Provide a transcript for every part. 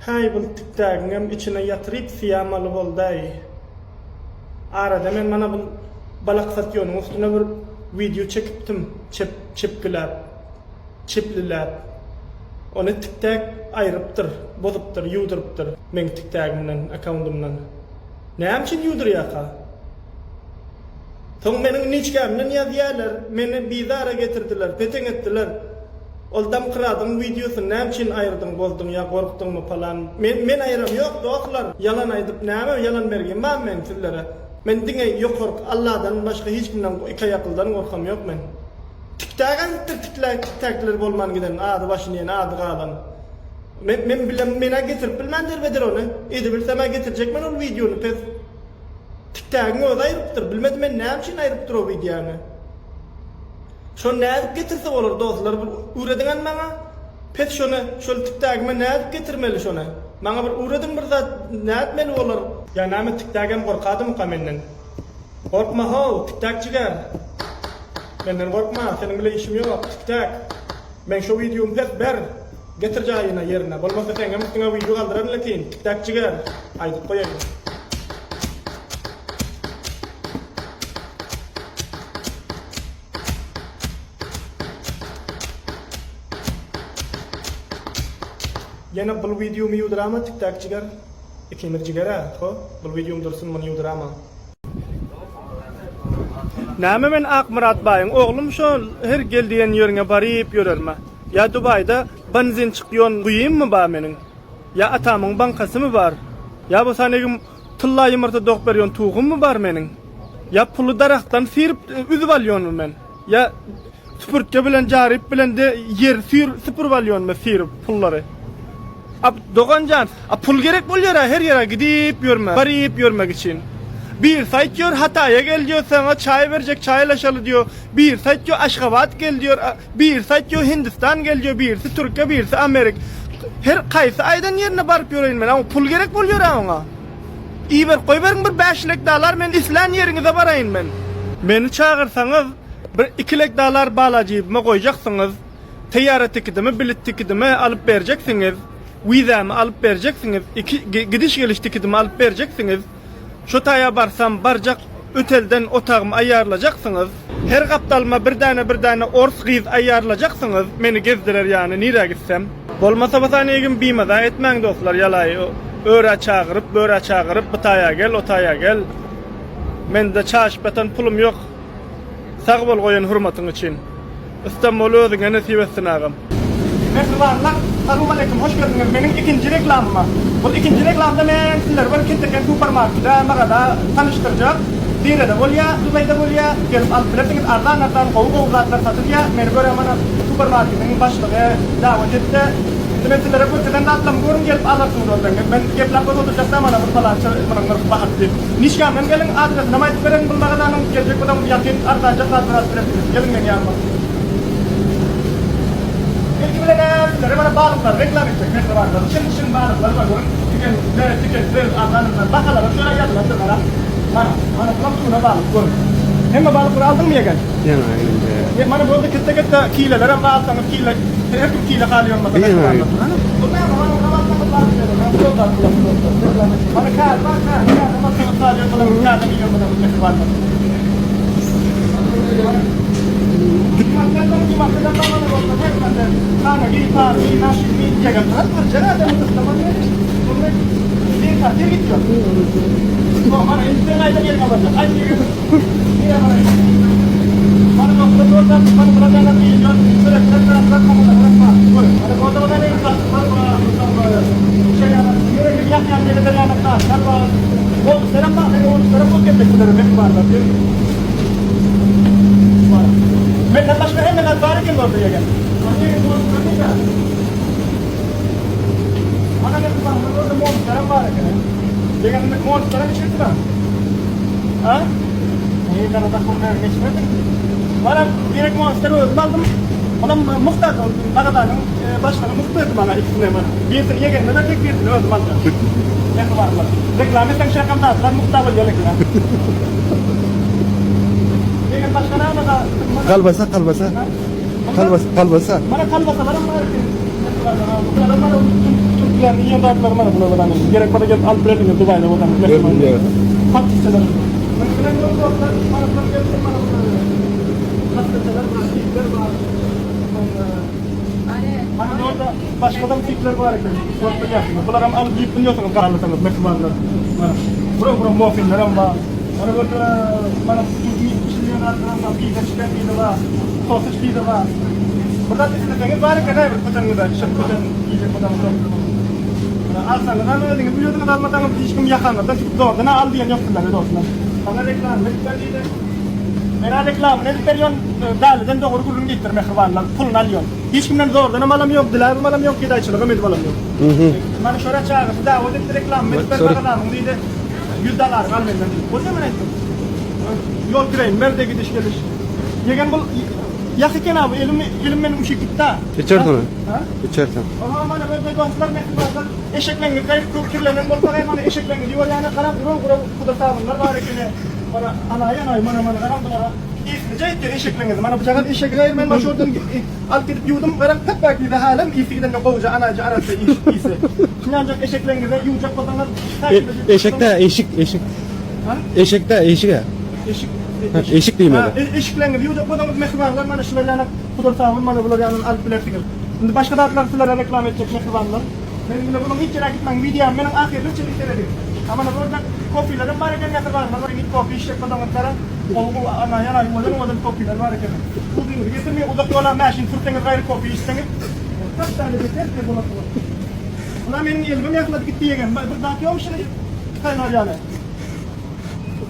Häý bul tiktägiňem içine ýatyryp syýamaly boldaý. Arada men mana bul balak satýonyň üstüne bir wideo çekipdim çep çepgiläp çepliläp. Ony tiktäk aýrypdyr, bozupdyr, ýuwdurypdyr meň tiktägimden, akkauntymdan. Näme üçin ýuwdurýaka? Soň meniň niçkämden ýazýalar, meni bizara getirdiler, peteň etdiler. Ol Damkyradyň wideosyny näme üçin aýyrdyň, bozduň ýa gorkduňmy palan. Men men aýyram ýok dostlar, ýalan aýdyp näme ýalan bergim bar meň sizlere. Men diňe ýokarky Alladan başga hiç kimden ikaýaklydan gorkam ýok men. Tiktäk aýdypdyr tikläk tiktäkler bolman giden ady başyny ýene ady galan. Men men bilem menä getirip bilmän derbeder ony. Edibilsemä getirjek men ol wideony pes. Tiktägiň özi aýrypdyr. Bilmedim men näme üçin aýrypdyr o wideony. Şony nädip getirse bolar dostlar bir öwrediň maňa. Pes şony şol tiktägime nädip getirmeli şony. Maňa bir öwrediň bir zat nätmeli bolar. Ýa näme tiktägem gorkadymyka menden. Gorkma how tiktäk jiger. Menden gorkma seniň bile işim ýok tiktäk. Meň şo wideomy pes ber. Getir jaýyna ýerine bolmasa seňem üstüňe wideo galdyraryn lekin tiktäk jiger aýdyp goýaýyn. Ýene bul wideomy ýuwdurama tiktäk jiger ikimiz jigerä ho bul wideom dursun muny ýuwdurama. Näme men Akmyrat baýyň oglum şol her gel diýen ýeriňe baryp ýörerme. Ýa Dubaýda benzin çykýon guýymmy bar meniň? Ýa atamyň bankasymy bar? Ýa bolsa negim tylla ýumurta dogup berýon tugummy bar meniň? Ýa puly daragtdan syryp üzüp alýonmy men? Ýa süpürtge bilen jaryp bilen de ýeri süýr süpürip alýonmy syryp pullary? A doganjan, a pul gerek bolýara her ýere gidip ýörme, baryp ýörmek üçin. Birisi aýtýar Hataýa gel diýýär, saňa çaý berjek, çaýlaşaly diýýär. Birisi aýtýar Aşgabat gel diýýär, birisi aýtýar Hindistan gel diýýär, birisi Türkiýe, birisi Amerik. Her kaýsy aýdan ýerine baryp ýöreýin men, a pul gerek bolýara oňa. Iberip goýberiň bir 5 lek dalar men islän ýeriňize baraýyn men. Meni çagyrsaňyz bir 2 lek dalar bala jübime goýjaksyňyz. Teýýara tikidimi, bilit tikidimi alyp berjeksiňiz, wizämi alyp berjeksiňiz, iki gidiş-geliş tikidimi alyp berjeksiňiz. Şo taýa barsam, barjak ötelden otagymy aýýarlajaksyňyz. Her gapdalyma bir däne-bir däne ors gyz aýýarlajaksyňyz, meni gezdirer ýany nirä gitsem. Bolmasa basanegim bimaza etmäň dostlar ýalaý örä çagyryp, börä çagyryp, bu taýa gel, o taýa gel. Mende çaşyp ýatan pulum ýok. Sag bol goýan hurmatyň üçin. Istanbuly özüňe nesip etsin agam. Mähribanlar Salowmaleýkim hoş geldiňiz meniň ikinji reklamyma. Bul ikinji reklamda men sizleri bir Keteken supermarkede magaza tanyşdyrjak. Nirede bolýa Dubaýda bolýa gelip alyp bilersiňiz arzan arzan gowy gowy zatlar satylýa meni göre mana supermarkediň başlygy dawat etdi. Indi men sizlere görkezen zatlarymy görüň gelip alarsyňyz ondan men gepläp köp oturjakda mana bir palança munuň nyrhy bahat diýip. Nişkandan geliň adresinem aýdyp bererin bul magazanyň geljek bolsaňyz ýakyn arzanjak zatlar alyp bilersiňiz geliň meň ýanyma. Ilki bilen sizlere mana balyklary reklam etjek mähribanlar çyn çyn balyklar bar görüň tikenli tikensiz arzan arzan bahalaram şöyle ýazylandyr gara mana mana bulam tuna balyk görüň hemme balyklary aldyňmy ýegen Ýa mana boldy ketde ketde kilelerem bar alsaňyz kile her kim kile haly bolmasa mähribanlar bu näme mana onam alsaňyz bar Mana kädi bar kädi kädi alsaňyz haly bolmasa kädi iýen mähribanlar Menden başga hemme zat bar eken orada ýegen. Ana men orada monsteram bar eken. Ýegen monsteram içirdiler. Ha? Niye kanada kurnar geçmedin? Bana direkt monster özüm aldım. Olam muhtar Bagadanyň başlygy muht berdi bana ikisini bana. Birisini ýegenime berdik, birisini özüm aldym. Mähribanlar. Reklama etseň şakam zatlar muhta bolýar eken. Ýegen başga näme zat? Kalbasa, kalbasa. Kalbasa, kalbasa. Mana kalbasalaram bar eken. Mähribanlar. Bular mana tunt. Sizlerden iýen zatlarym bar bular bilen. Gerek bolsa gelip alyp bilersiňiz Dubaýda bolsaňyz. Görünýär. Patyçalar. Meniň bilen ýok dostlar, tarapdan gelsin mana bular. Patyçalar bar, tipler bar. Mana orada başgadan tipler bar eken. Görüp bilýärsiňiz. Bularam alyp iýip bilýärsiňiz galysaňyz mehribanlar. Mana buram-buram muffinlerim bar. Mana burada mana pişirilýän zatlaram bar. Pizza çiken pizza bar. Sosij pizza bar. Bir zat isleseňiz bar eken bir köçeňizde şol köçen iýjek bolsaňyz Mana alsaňyz hem özüňiz bilýärsiňiz almasaňyz hiç kim ýakaňyzdan tutup zordan al diýen ýok sizlere dostlar. Saňa reklama edip ber diýdi. Men-ä reklamyny edip berýän, däliden dogry gürrüň diýipdir mähribanlar, puluny alýan. Hiç kimden zordanam alam ýok, diläbem alam ýok, gedaýçylygam edip alam ýok. Mana şora çagysy dawat etdi reklamymy edip ber magazamyň diýdi. 100 dolaryňy al menden diýdi. Bolýa men aýtdym. Ýol kireýimi ber-de gidiş geliş. Ýegen bul ýak eken abi elim elim meniň üşüp gitdi. Içersiň. Ha? Içersiň. Oha mana böyle dostlar mähribanlar eşekleňiz gaýry köp kirlenen bolsa gaýry mana eşekleňiz ýuwar ýana garaň guraw guraw huda sabynlar bar ekeni. Mana anaý anaý mana mana garaň bulara. Isli etýär eşekleňizi. Mana bujagaz eşegi gaýry men baş oradan alyp gidip ýuwdum garaň pep-päk ýüzi hälem ysy gidende gowuja anaýja arassa iş ysy. Şundanjak eşekleňize ýuwjak bolsaňyz Eşek dä eşik eşik. Ha? Eşek dä eşik ä. Eşik Eşik diýmeli. Ha, eşikleňizi ýuwjak bolsaňyz mähribanlar mana şular ýaly huda sabyn mana bular ýaly alyp bilersiňiz. Indi başga zatlary sizlere reklama etjek mähribanlar. Meniň bilen boluň hiç ýere gitmäň wideom meniň ahyryna çenli serediň. Ha mana burada kofilerim bar eken mähribanlar bir gidip kofe içjek bolsaňyz garaň. Gowy gowy ana ýana owadan owadan kofiler bar eken. Uzyňyzy getirmeý uzak ýola mäşin sürseňiz gaýry kofe içseňiz. Kaç tane beter de bolarsyňyz. Ulan meniň elbim ýaklady gitdi ýegen. Bir zat ýokmy şuny saýlar ýaly.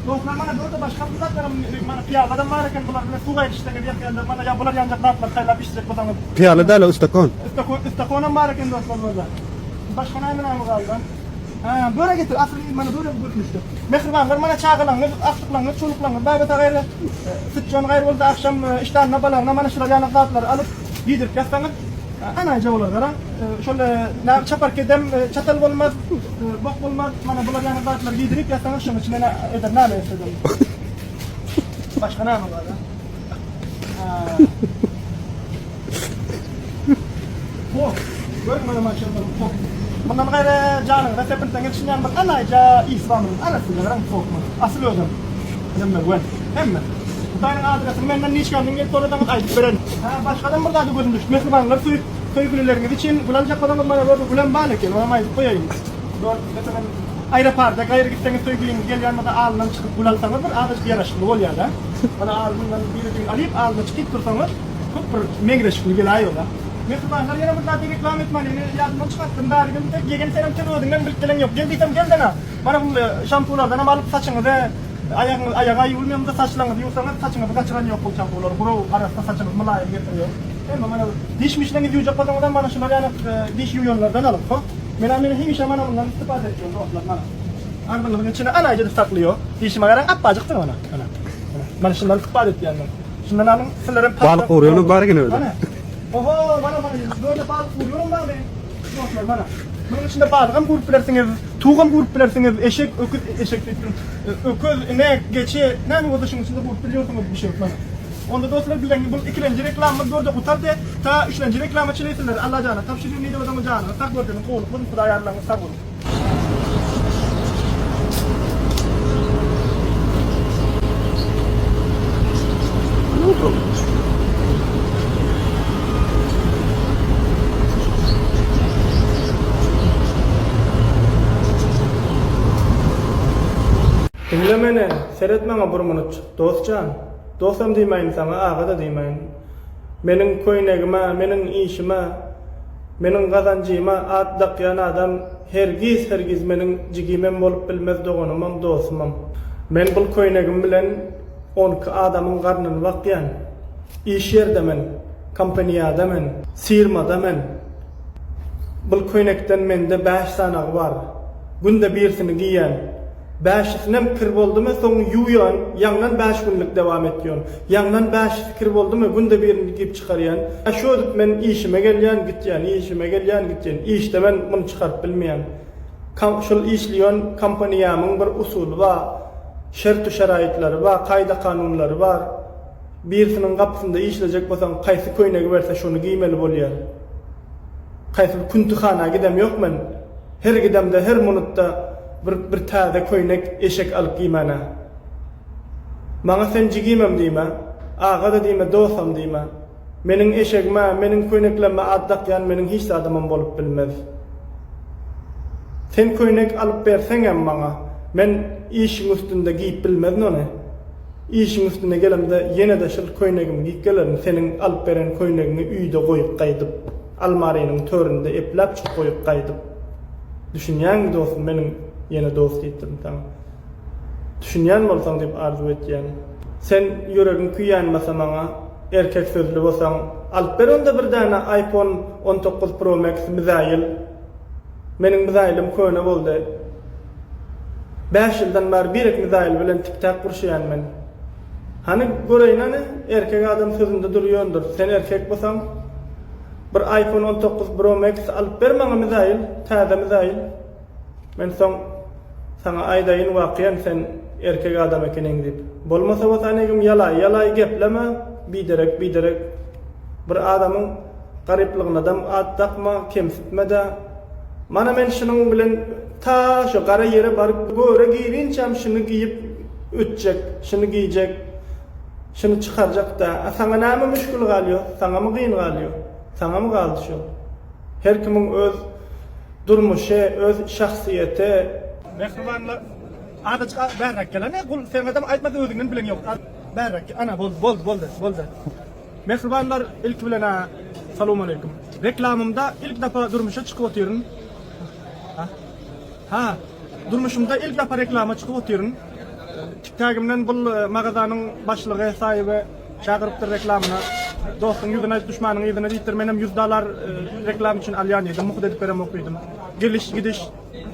Dostlar mana burada başga bir zatlaram mana pyýaladam bar eken bular bilen suw gaýdyşsaňyz ýakýanlar mana ýa bular ýanjak zatlar saýlap içjek bolsaňyz. Pyýala däl o istakon. Istakon istakonam bar eken dostlar burada. Başga näme näme galdy? Ha, börek getir. Asyl mana börek görnüşdi. Mähribanlar mana çagalaryňyz, agtyklaryňyz, çoluklaryňyz bäbete gaýry sütjan gaýry bolsa akşam işdanyna balagyna mana şular ýaly zatlary alyp giydirip ýatsaňyz anaýja bolar gara. Şol näme çapar kedem çatal bolmaz, bok bolmaz. Mana bular ýaly zatlary giydirip ýatsaňyz şonuň içine eder näme etse. Başga näme bar? Ha. Hop, gör mana maşynda hop. Mundan gaýry janyňyza sepinseňiz şundan bir anaýja ys bar munuň. Arasynda garaň hop munuň. Asyl özem. Hemme güwen. Hemme. Hudaýyň adresini menden niçgänden gelip sorasaňyz aýdyp bererin. Ha, başgadan bir zada gözüm düşdi. Mähribanlar söý söýgülileriňiz üçin gül aljak bolsaňyz mana görde gülem bar eken. Onam aýdyp goýaýyn. Dört, meselem, aeroparda gaýry gitseňiz söýgüliňiz gelýän bolsa alnyndan çykyp gül alsaňyz bir azajyk ýaraşykly bolýar-da. Mana alnyndan birejigini alyp alnyna çykyp dursaňyz Köp bir meňzeşikli geläýola. Mähribanlar ýene bir zady reklama etmäli ýene ýadymdan çykartdym bäri geldim tek ýegen senem sen özüňden bilip gelen ýok gel diýsem geldena mana bu şampulardanam alyp saçyňyzy aýagyňyz aýaga ýuwulmaýamda saçlaryňyzy ýuwsaňyz saçyňyzy gaçyran ýok bu şampular guraw arassa saçyňyzy mylaýym getirýär hemme mana diş mişleňizi ýuwjak bolsaňyzam mana şular ýaly diş ýuwýanlardan alyň hop menä men hemişe mana mundan istifada etýän dostlar mana agzyňyzyň içine alaýjydyp saklaýo dişime garaň apbajykdyr mana mana mana şundan istifada etýän men. Şundan alyň, sizlerem pasta. Balyk gurýanam bar eken özi. Mana. Oho, mana mana böyle balyk gurýanam bar be. Dostlar mana. Munuň içinde balygam gurup bilersiňiz, tugam gurup bilersiňiz, eşek, öküz, eşek diýip durun. Öküz, inek, geçi, näme bolsa şunuň içinde gurup bilýärsiňiz bişirip mana. Onda dostlar bilen bu ikilenji reklamamyz bu ýerde gutardy. Ta üçlenji reklama çenli sizleri Allajana tabşyrýan nide bolsaňyz janyňyz sag görjeniň gowluk bolsun Hudaý ýarlaryňyz sag bolsun. Diňle meni, seret maňa bir minutjyk, dost jan. Dostam diýmäýin saňa, aga-da diýmäýin. Meniň köýnegime, meniň işime, meniň gazanjyma at dakýan adam hergiz-hergiz meniň jigimem bolup bilmez, doganymam, dostumam. Men bul köýnegim bilen onki adamyň garnyny bakýan. Iş ýerde men, kompaniýada men, firmada men. Bul köýnekden mende bäş sanagy bar. Günde birisini giýän. Bäşisinem kir boldumy, soň ýuwýan, ýaňdan bäş günlük dewam etýon. Ýaňdan bäşisi kir boldumy, günde birini giýip çykarýan. Şödüp men işime gelýän, gitýän, işime gelýän, gitýän. Işde men muny çykaryp bilmeýän. Kam, şol işleýän kompaniýamyň bir usuly bar, şertu-şeraýytlary bar, kaýda-kanunlary bar. Birisiniň gapysynda işlejek bolsaň, haýsy köýnegi berse, şony giýmeli bolýar. Haýsy bir küntühana gidem ýok men. Her gidemde her munutda bir bir täze köýnek eşek alyp giýmäne. Maňa sen jigimem diýme, aga-da diýme dostam diýme. Meniň eşegime, meniň köýneklerime at dakýan meniň hiç zadymam bolup bilmez. Sen köýnek alyp berseňem maňa, men işiň üstünde giýip bilmezin ony. Işiň üstünde gelemde ýene-de şul köýnegimi giýip gelerin, seniň alyp beren köýnegiňi öýde goýup gaýdyp, almarynyň töründe epläpjik goýup gaýdyp. Düşünýäňmi dostum, meniň ýene dost diýipdirin saňa. Düşünýän bolsaň diýip arzuw etýän. Sen ýüregiň küýänmese maňa, erkek sözli bosaň, alyp ber onda bir däne iPhone 19 Pro Max mizaýyl. Meniň mizaýylym köne boldy. Bäş ýyldan bäri birek mizaýyl bilen tik-tak gurşaýan men. Hany göreýin hany, erkek adam sözünde durýandyr. Sen erkek bosaň, bir iPhone 19 Pro Max alyp ber maňa mizaýyl, täze mizaýyl. Men soň saňa aýdaýyn wakyýan sen erkek adam ekeniň diýip. Bolmasa bolsa anegim ýalaý ýalaý gepleme biderek biderek bir adamyň garyplygynadam at dakma kemsitmede. Mana men şunuň bilen ta şo gara ýere baryp göre girinçäm şuny giýip ötjek şuny giýjek şuny çykarjakda a saňa näme müşgil galýo saňamy gyn galýo saňamy galdy şo her kimiň öz Durmuşy, öz şahsyýeti. Mähribanlar azajyk bärräk gel ana gul sen adam aýtmasa özüňden bileň ýok bärräk gel ana boldy boldy boldy boldy Mähribanlar ilki bilen a salowmaleýkim reklamymda ilk dapa durmuşa çykyp otyryn ha ha durmuşymda ilk dapa reklama çykyp otyryn tiktägimden bul magazanyň başlygy saýyby Çagyrypdyr reklamyna. Dostuň ýüzüne aýt, duşmanyň yzyna diýipdir. Menem 100 dollar reklam üçin alýan diýdim. Mugt edip beremok diýdim. Geliş, gidiş,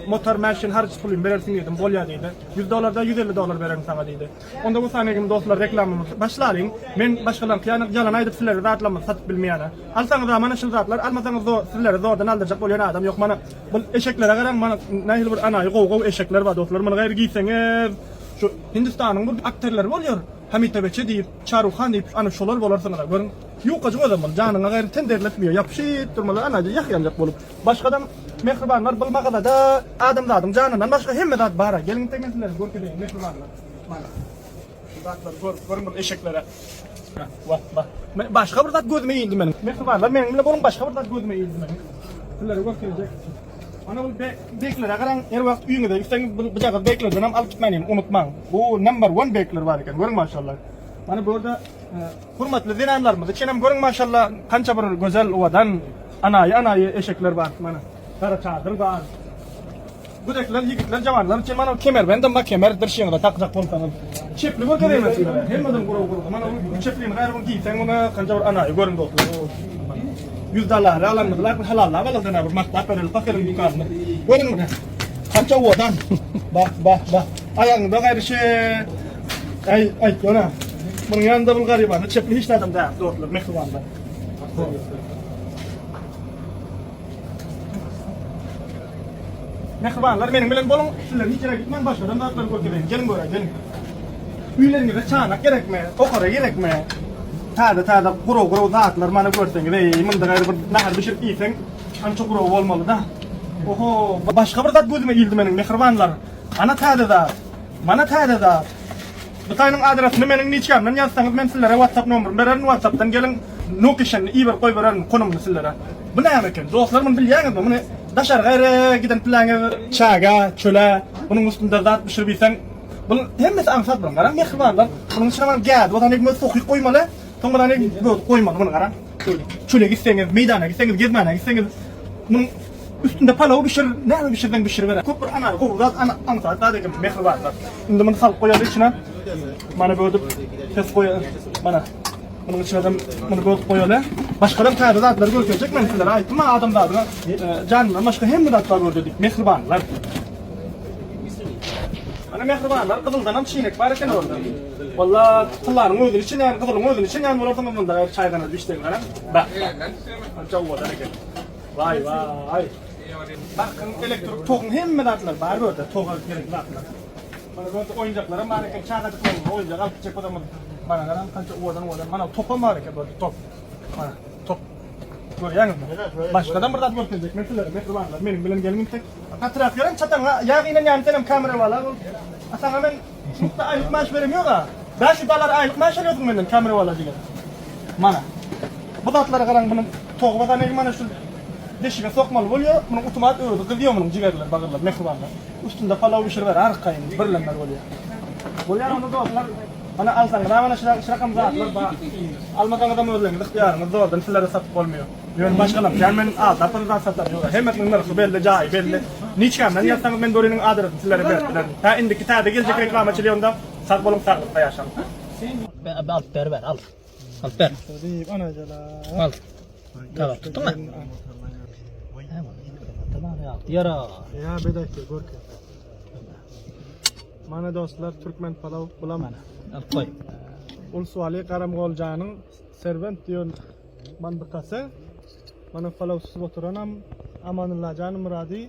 motor, mäşin, harç pulyn berersiň diýdim. Bolýar diýdi. 100 dollar-da 150 dollar bererin saňa diýdi. Onda bu sanegim dostlar reklamymyzy başlalyň. Men başgalaryňky ýaly ýalan aýdyp sizlere zatlarymyzy satyp bilmeýän. Alsaňyz-a mana şul zatlar, almasaňyz zo sizlere zordan aldyrjak bolýan adam ýok. Mana bu eşeklere garaň, mana nähili bir anaýy gowy-gowy eşekler bar dostlar. Muny gaýry giýseňiz şu Hindistanyň bir akterleri bolýar. Hamitabeçe diýip, Şaruhan diýip, ana şolar bolarsyňyz-a, görüň. Ýukajyk özem bol, janyňa gaýry ten derletmeýär, ýapyşyp durmaly, ana, ýah ýanjak bolup. Başgadam, mähribanlar, bul magazada adamzadyň janyndan başga hemme zat bar-a. Geliň, tek men sizlere görkezeýin, mähribanlar. Mana, şu zatlary görüp, görüň bul eşeklere. Wah, wah. Başga bir zat gözüme ildi meniň. Mähribanlar, meniň bilen boluň, başga bir zat gözüme ildi meniň. Sizlere görkezjek. Ana bul beklere garaň, her wagt öýüňize gitseňiz bu bujagaz beklerden hem alyp gitmäni unutmaň. Bu number one bekler bar eken, görüň maşallah. Mana bu ýerde e, hurmatly zenanlarymyz üçin hem görüň maşallah kança bir gözel, owadan, anaýy anaýy eşekler bar. Mana gara çadyr bar. Güdekler, ýigitler, jawanlar üçin mana kemerbendem bar, kemer dyrşyňyza takjak bolsaňyz. Çepli görkezeyim sizlere. Hemmeden guraw guraw. Mana bu çeplini gaýry bunu giýseň muny kança bir anaýy görüň dostlar. 100 dollara alanymyzlar bir halallap alaldan bir maktap bereli pakeliň dükanyny. Görüň muny. Kança owadan. Bak bak bak. Aýagyňda gaýry şe Aý aý görä. Munuň ýanynda bul garybany çepli hiç adam däl dostlar, mähribanlar. Mähribanlar meniň bilen boluň, sizler hiç ýere gitmän başgadan zatlary görkezeýin. Geliň göräý, geliň. Öýleriňize çanak gerekmi, okara gerekmi? Täze-täze guraw-guraw zatlar mana görseňiz, eý, munda gaýry bir nahar bişirip iýseň, ança guraw bolmaly-da. Oho, başga bir zat gözüme ildi meniň, mähribanlar. Ana täze zat. Mana täze zat. Bu taýynyň adresini meniň niçkämden ýazsaňyz men sizlere WhatsApp nomerymy bererin WhatsAppdan geliň location iberip goýbererin konumyny sizlere. Bu näme eken dostlar muny bilýäňizmi muny daşary gaýra giden piläňiz çägä çöle munuň üstünde zat bişirip iýseň bul hemmesi aňsat bunuň garaň mähribanlar munuň içine mana gädi bolsa nik sokyp goýmaly soň mana nik goýmaly muny garaň çöle gitseňiz meýdana gitseňiz gezmäne gitseňiz munuň Üstünde palaw bişir, näme bişirseň bişiriber. Köp bir ana gowy zat, ana aňsat zat eken mähribanlar. Indi muny salyp goýaly içine. Mana bödüp ses goýaly. Mana munuň içine de muny bödüp goýaly. Başgadan täze zatlary görkezjek men sizlere aýtdym ha adamzadyň e, janyndan başga hemme zat bar gördi diýip mähribanlar. Mana mähribanlar gyzyldan hem çinek bar eken orada. Walla tyllanyň özüni içinýän, gyzylyň özüni içinýän bolarsyňyz munda çaýhana düşseň garaň. Bak. Ança owadan eken. Waý waý. Bakyň elektrik toguň hemme zatlary bar bu ýerde toga gerekli zatlar. Mana bu ýerde oýunjaklaram bar eken çagajyklaryňyza oýunjak alyp gitjek bolsaňyz mana garaň kança owadan owadan mana topam bar eken bu ýerde top. Mana top. Görýäňizmi? Başgadan bir zat görkezjek men sizlere mähribanlar. Meniň bilen geliň intek. Gatyrak ýören çataňa ýag inen ýany senem kamera wala bol. A saňa men mukda aýlyk maaş berem ýok-a. 500 dollar aýlyk maaş alýarsyň menden kamera wala diýen. Mana. Bu zatlara garaň munuň togy basan egi mana şu deşige sokmaly bolýar. Munuň utumat özi gyzýar munuň jigerler, bagyrlar, mähribanlar. Üstünde palaw bişiriber arkaýyn birlenler bolýar. Bolýar onda dostlar. Mana alsaňyzam ana şurakam zatlar bar. Almasaňyzam özleriňiz ygtyýaryňyz zordan sizlere satyp bolmaýar. Ýöne başgalam kän men aldap bir zat satar ýok. Hemmesiniň nyrhy belli, jaýy belli. Niçkämden ýazsaňyz men Doriniň adresini sizlere berip bilerin. Tä indiki täze geljek reklama çenli onda sag boluň saglykda ýaşaň. Alyp ber ber al. Alyp ber. Al. Tamam tutdun mu? Ýara. Ýa bedekde görke. Mana dostlar türkmen palaw bulam. Mana alyp goý. Ulsualy Garamgoljanyň Serbent diýen mandykasy. Mana palaw susup oturanam Amanullajan Murady.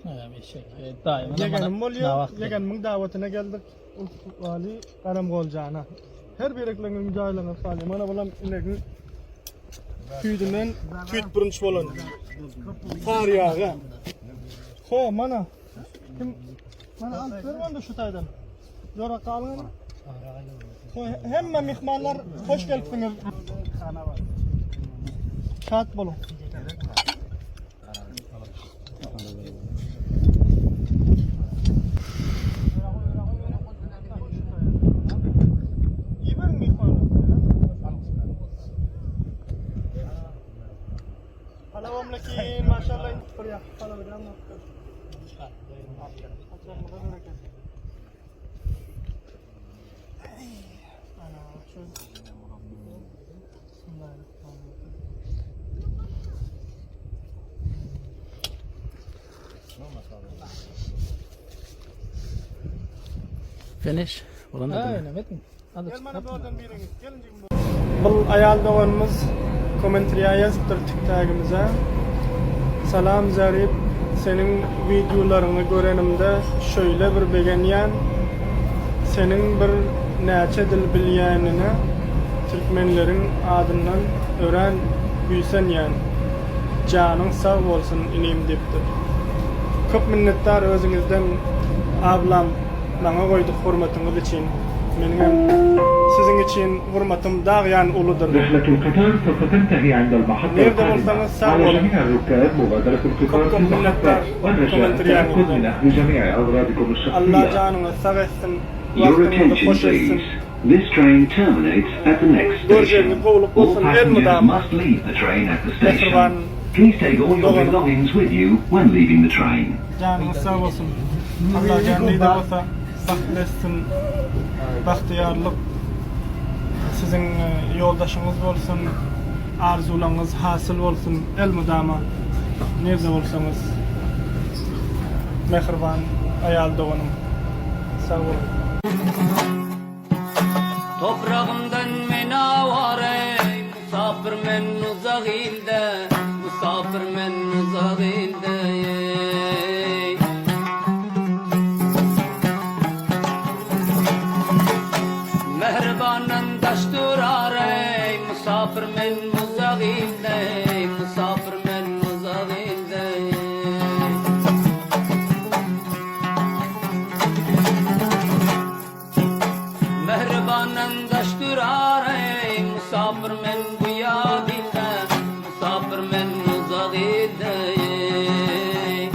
Ýegenim bolýar. Ýegenimiň dawatyna geldik. Ulsualy Garamgoljana. Her birekleňiň jaýlaryňyz saly. Mana bulam inegiň süýdünden süýt bürünç bolan. Sary ýagy. Ho, mana. Kim Mana alyp ber onda şu taýdan. Ýora galyň. Hemme myhmanlar hoş gelipsiňiz. Şat boluň. Iberiň myhmanlar. Palawam lekin maşallah bir ýakyn palaw Finish. Bolan Bul aýal doganymyz kommentriýa ýazypdyr tiktagymyza. Salam Zarip seniň wideolaryňy görenimde şöýle bir begenýän seniň bir näçe dil bilýänine türkmenleriň adyndan örän buýsanýan janyň sag bolsun inim diýipdir. Köp minnetdar özüňizden ablam. Maňa goýduk hormatyňyz üçin. Meniňem siziň üçin hormatym dag ýaly uludyr. رحلة القطار سوف تنتهي عند المحطة Nirde القادمة. bolsaňyz sag على boluň. جميع الركاب مغادرة القطار Köp في köp المحطة minnetdar والرجاء التأكد من kommentarýaňyzdan. أخذ جميع أغراضكم Allah الشخصية. janyňyzy sag etsin, Your wagtyňyzy attention hoş etsin. please. This train terminates at the next Görjegiňiz station. gowluk All bolsun passengers elmydama. must leave the train at the station. Mähriban Please take all your doganym. belongings with you when leaving the train. Janyňyz sag bolsun. Allajan nide bolsa bagtly etsin. Bagtyýarlyk siziň ýoldaşyňyz bolsun. Arzuwlaryňyz hasyl bolsun elmydama nirde bolsaňyz. Mähriban aýal doganym. Sag boluň. Topragymdan men awara eý, Musapyr men uzak ilde, Musapyr men uzak ilde eý. Mähribandan daş durar eý, Musapyr men uzak ilde eý, Musapyr men uzak ilde eý. Mähribandan daş durar eý, Musapyr men bu ýat ilde, Musapyr men uzak ilde eý.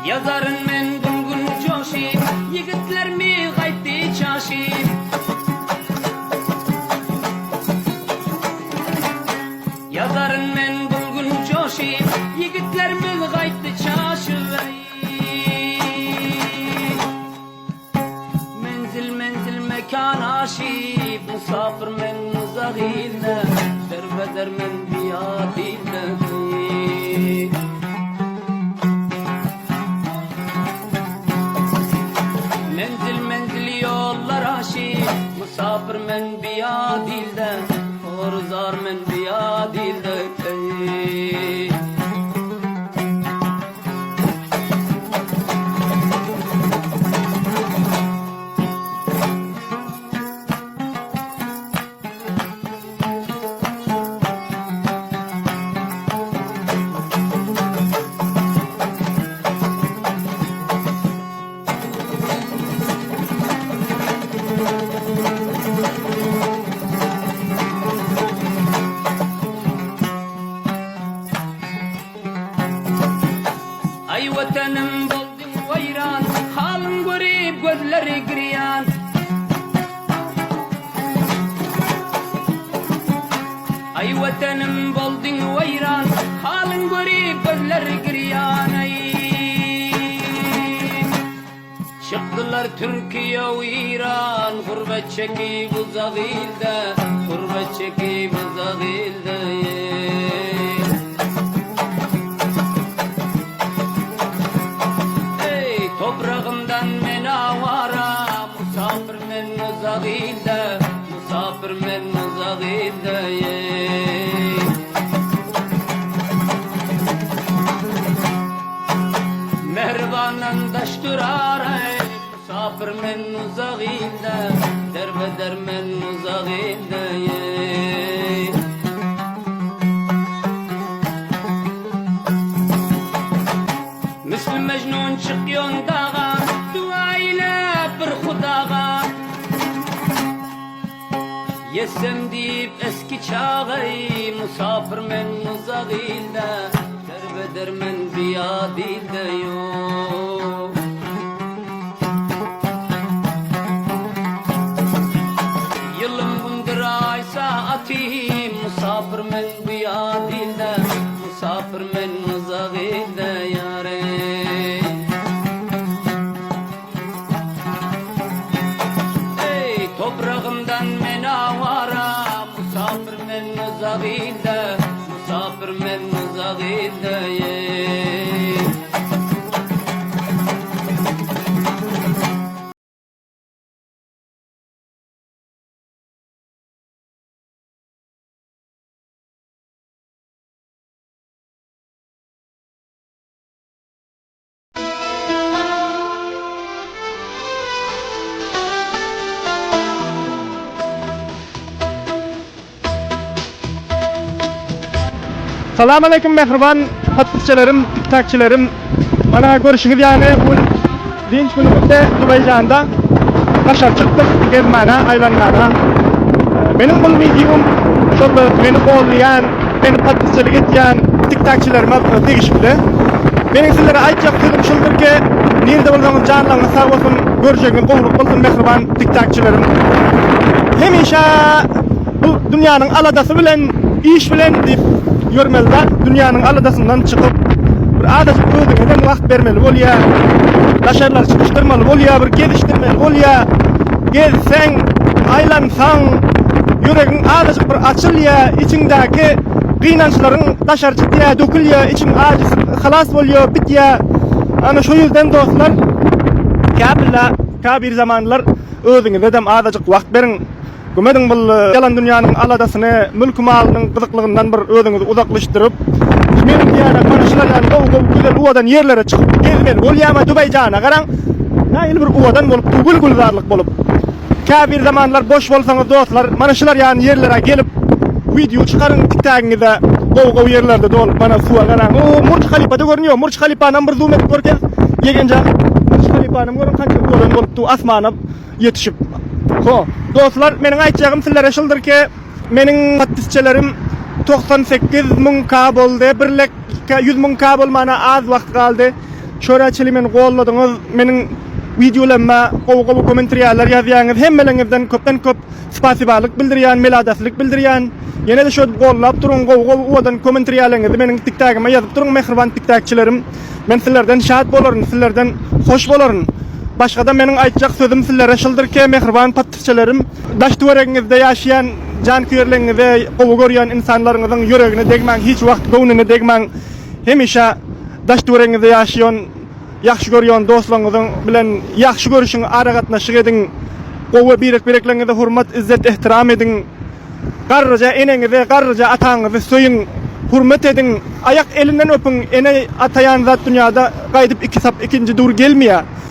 Ýazaryn men bu gün joşyp, Ýigitlermi gaýtdy çaşyp. Ýazaryn men bu gün joşyp, Ýigitlermiz gaýtdy çaşyp. Menzil menzil mekan aşyp, Musapyr men uzak ilde, Derbeder men biýat ilde. aşyk Musapyr men biýat ilde Hor-zar men biýat ilde eý. Aý Watanym bolduň weýran, Halyň görüp gözleri girýan. Aý Watanym bolduň weýran, Halyň görüp gözleri girýan. Aý. Çykdylar Türkiýe we Iran, Gurbet çekip uzak ilde, Gurbet çekip uzak ilde. Eý, topragymdan men awara, Musapyr men uzak ilde, Musapyr men uzak ilde. Mähribandan daş durar eý, Musapyr men uzak ilde, Derbeder men uzak ilde eý. Misli Mejnun çykýon daga, Dua eýläp bir Hudaga. Ýetsem diýip eski çagy, Musapyr men uzak ilde, Derbeder men biýat ilde ýok. Ýylym gündir aý saatym, Musapyr men biýat ilde, Musapyr men uzak ilde ýar eý. Eý, topragymdan men awara, Musapyr men uzak ilde, Musapyr men uzak ilde, eý. Salam aleýkum mähriban podpisçilerim, tiktakçilerim. Mana görüşüňiz ýaly bu gün dynç günümizde Dubaýjanda daşary çykdyk gezmäne, aýlanmana. Meniň bul wideom şol meni gollaýan, meni podpisçilik etýän tiktakçilerime degişli. Meniň sizlere aýtjak sözüm şuldur ki, nirde bolsaňyz janlaryňyz sag bolsun, görjegiňiz gowulyk bolsun mähriban tiktakçilerim. Hemişe bu dünýäniň aladasy bilen, iş bilen diýip ýörmeli zat, dünýäniň aladasyndan çykyp, bir azajyk özüňe hem wagt bermeli bolýar. Daşarlary çykyşdyrmaly bolýar, bir gezişdirmeli bolýar. Gezseň, aýlansaň, ýüregiň azajyk bir açylýar, içiňdäki gynançlaryň daşary çykýar, dökülýär, içiň ajysy halas bolýar, bitýär. Ana şu ýüzden dostlar, käbirler, käbir zamanlar özüňize-dem azajyk wagt beriň. Gümediň bul ýalan dünýäniň aladasyny, mülki-malynyň gyzyklygyndan bir özüňizi uzaklaşdyryp, meniň diýýänem mana şular ýaly gowy-gowy güzel owadan ýerlere çykyp gezmeli bolýarma Dubaýjana garaň nähili bir owadan bolup dur gül-gülzarlyk bolup. Käbir zamanlar boş bolsaňyz dostlar mana şular ýaly ýerlere gelip wideo çykaryň tiktagyňyza gowy-gowy ýerlerde dolup mana suwa garaň. O Murj Halipada görünýär. Murj Halipanam bir zoom edip görkez. Ýegenjan Murj Halipanam görüň kança owadan bolup dur asmana ýetişip. Ho, dostlar, meniň aýtjagym sizlere şuldur ki, meniň podpisçilerim 98 müň K boldy. Bir lek 100 müň K bolmana az wagt galdy. Şora çeli meni golladyňyz. Meniň wideolaryma gowy-gowy kommentariýalar ýazýaňyz. Hemmeleriňizden köpden köp spasibalyk bildirýän, meladaslyk bildirýän. Ýene-de şödüp gollap duruň, gowy-gowy owadan kommentariýalaryňyzy meniň tiktagyma ýazyp duruň, mähriban tiktakçilerim. Men sizlerden şat bolaryn, sizlerden hoş bolaryn. Başgada meniň aýtjak sözüm sizlere şyldyr ki, mähriban patrçelerim, daş töweregiňizde ýaşaýan janköýerleriňize, gowy görýän ynsanlaryňyzyň ýüregine degmäň, hiç wagt göwnüne degmäň. Hemişe daş töweregiňizde ýaşaýan, ýagşy görýän dostlaryňyzyň bilen ýagşy görüşiň, aragatnaşyk ediň. Gowy birek-birekleriňize hurmat, izzet, ehtiram ediň. Garryja eneňizi, garryja ataňyzy söýüň, hurmat ediň, aýak elinden öpüň, ene ata ýan zat dünýada gaýdyp iki sap ikinji dur gelmeýär.